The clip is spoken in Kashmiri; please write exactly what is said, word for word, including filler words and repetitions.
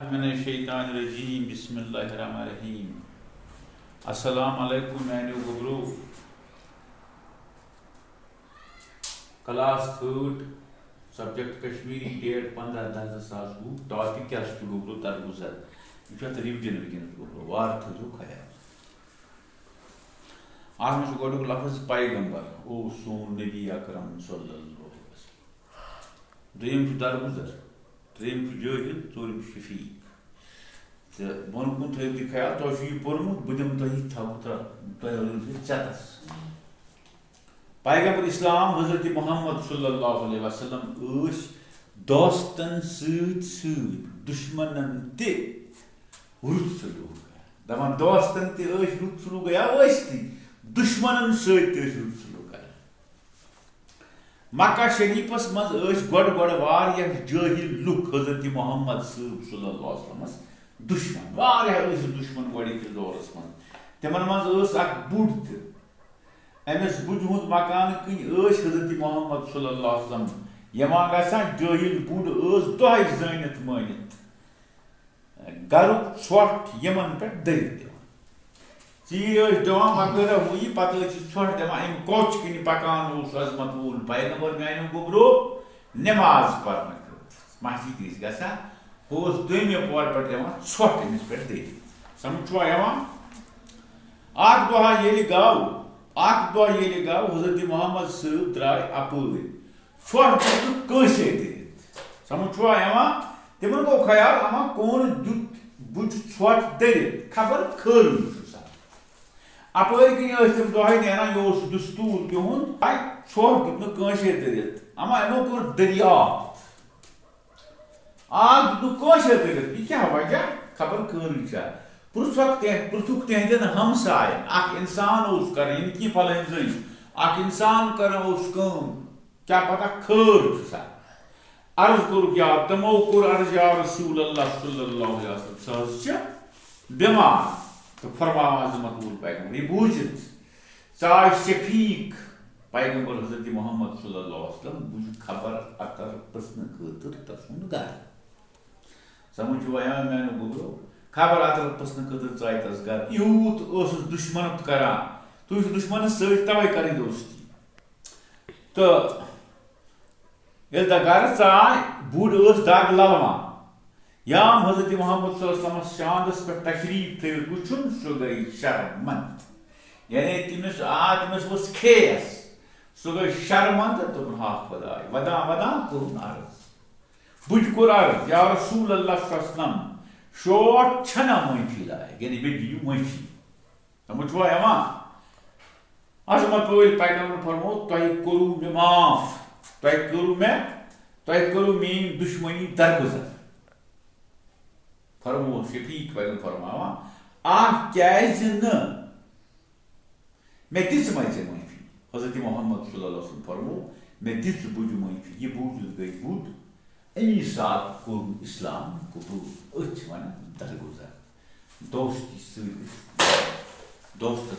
من الشیطان الرجیم، بسم اللہ الرحمن الرحیم۔ السلام علیکم میانیو گوبرو۔ Class third, subject Kashmiri, date پنٛداہ دَہ زٕ ساس وُہ، ٹاپک کیٛاہ چھُ گوبرو؟ درگُزر۔ یہِ چھُ اَتھ ریوجن وٕنکیٚنَس گوبرو، وارٕ تھٲیزیو خیال۔ اَتھ منٛز چھُ گۄڈٕنیُک لفظ پیغمبر، او سون نبی اکرم صلی اللہ علیہ وسلم۔ دوٚیِم چھُ درگُزر، ترٛیٚیِم چھُ جٲہِل، ژوٗرِم چھُ شفیق۔ تہٕ بۄنہٕ کُن تھٲیِو تُہۍ خیال، تۄہہِ چھُ یہِ پوٚرمُت، بہٕ دِمہٕ تۄہہِ یہِ تھپھ تہٕ تۄہہِ روٗزِو ژٮ۪تَس۔ پیغمبر اسلام حضرت محمد صلی اللہ علیہ وسلم ٲسۍ دوستن سۭتۍ سۭتۍ دُشمنن تہِ رُت سلوک کران۔ دپان دوستن تہِ ٲسۍ رُت سلوک، یا ٲسۍ تہِ دُشمنن سۭتۍ تہِ ٲسۍ رُت سلوک کران۔ مکہ شریفس منٛز ٲسۍ گۄڈٕ گۄڈٕ واریاہ جٲہِل لُکھ حضرت محمد صٲب صلی اللہ علیہ وسلمس دُشمن۔ واریاہ ٲسۍ دُشمن گۄڈٕنِکِس دورس منٛز۔ تِمن منٛز ٲس اکھ بُڈ تہِ۔ أمِس بُڈِ ہُنٛد مکانہٕ کِنۍ ٲسۍ حضرت محمد صلی اللہ علیہ وسلم یِوان گژھان۔ جٲہِل بُڈ ٲس دۄہے زٲنِتھ مٲنِتھ گرُک ژھۄٹھ یِمن پٮ۪ٹھ دٔرِتھ دِوان۔ ژیٖرۍ ٲسۍ دِوان، مگر ہُہ یہِ پتہٕ ٲسۍ یہِ ژھۄٹھ دِوان۔ اَمہِ کوچہِ کِنۍ پکان اوس عظمت وول پیغمبر میانیو گوٚبرو نماز پرنہٕ خٲطرٕ۔ مسجد ٲسۍ گژھان، ہُہ اوس دوٚیمہِ پورٕ پٮ۪ٹھ دِوان ژھۄٹھ أمِس پٮ۪ٹھ دٔرِتھ۔ سمجھ چھُوا یِوان؟ اکھ دۄہا ییٚلہِ گوٚو، اکھ دۄہ ییٚلہِ گوٚو، حضرت محمد صٲب درٛاے اپٲرۍ۔ ژھۄٹھ دیُتنہٕ کٲنٛسے دٔرِتھ۔ سمجھ چھُوا یِوان؟ تِمن گوٚو خیال، اما کون دیُت بُجہِ ژھۄٹھ دٔرِتھ، خبر خٲرٕے چھُ سا۔ اپٲرۍ کِنۍ ٲسۍ تِم دۄہے نیران، یہِ اوس دستوٗر تِہُنٛد، اَتہِ ژھۄٹھ دیُتنہٕ کٲنٛسے دٔرِتھ، اما یِمو کوٚر دٔریافت۔ آز دیُتنہٕ کٲنٛسے دٔرِتھ، یہِ کیٛاہ وجہ؟ خبر خٲرٕے چھا۔ پرٛژھکھ تہِ، پرٛژھُکھ تِہنٛدٮ۪ن ہمساین، اکھ انسان اوس کران، یِم کینٛہہ فلٲنۍ زٔنۍ، اکھ انسان کران اوس کٲم، کیٛاہ پتہ خٲر چھُ سا۔ عرض کوٚرُکھ، یا تِمو کوٚر عرض، یا رسول اللہ صلی اللہ علیہ وسلم، سُہ حظ چھِ بٮ۪مار۔ تہٕ فرماوان عظمت وول پیغمبر، یہِ بوٗزِتھ ژاے شفیق پیغمبر حضرت محمد صلی اللہ علیہ وسلم بُجہِ خبر اتر پرژھنہٕ خٲطرٕ تسُنٛد گرٕ۔ سمجھ چھُوا یِوان میانیو گوٚبرو؟ خبر اتر پرژھنہٕ خٲطرٕ ژاے تس گرٕ۔ یوٗت اوسُس دُشمنت کران، تُہۍ چھِو دُشمنس سۭتۍ توے کرٕنۍ دوستی۔ تہٕ ییٚلہِ تہٕ گرٕ ژاے، بُڈ ٲس دگ للوان۔ یام حضرت محمد صلی اللہ علیہ وسلمس شاندس پٮ۪ٹھ تشریف تھٲوِتھ وُچھُن، سُہ گٔے شرمند۔ یعنی تٔمِس آ، تٔمِس ؤژھ کھیس، سُہ گٔے شرمند۔ دوٚپُن، ہا خداے، ودان ودان کوٚرُن عرض۔ بُجہِ کوٚر عرض، یا رسول اللہ صلی اللہ علیہ وسلم، شوٹھ چھنہ معٲفی لایق، یعنی مےٚ دِیِو معٲفی۔ سمجھ چھُوا یِوان؟ عظمت وٲلۍ پیغمبر فرموو، تۄہہِ کوٚروٕ مےٚ معاف، تۄہہِ کوٚروٕ مےٚ، تۄہہِ کوٚروٕ میٲنۍ دُشمنی درگُزر۔ فرموو شفیق پیغمبر فرماوان، آ، کیازِ نہٕ؟ مےٚ دِژمَے ژےٚ معٲفی۔ حضرت محمد صلی اللہ علیہ وسلم فرموو، مےٚ دِژ بُجہِ معٲفی۔ یہِ بوٗزِتھ گٔے بُڈ، اَمی ساتہٕ کوٚرُن اسلام قبوٗل۔ أتھۍ چھِ وَنان درگُزر۔ دوستی سۭتۍ دوستس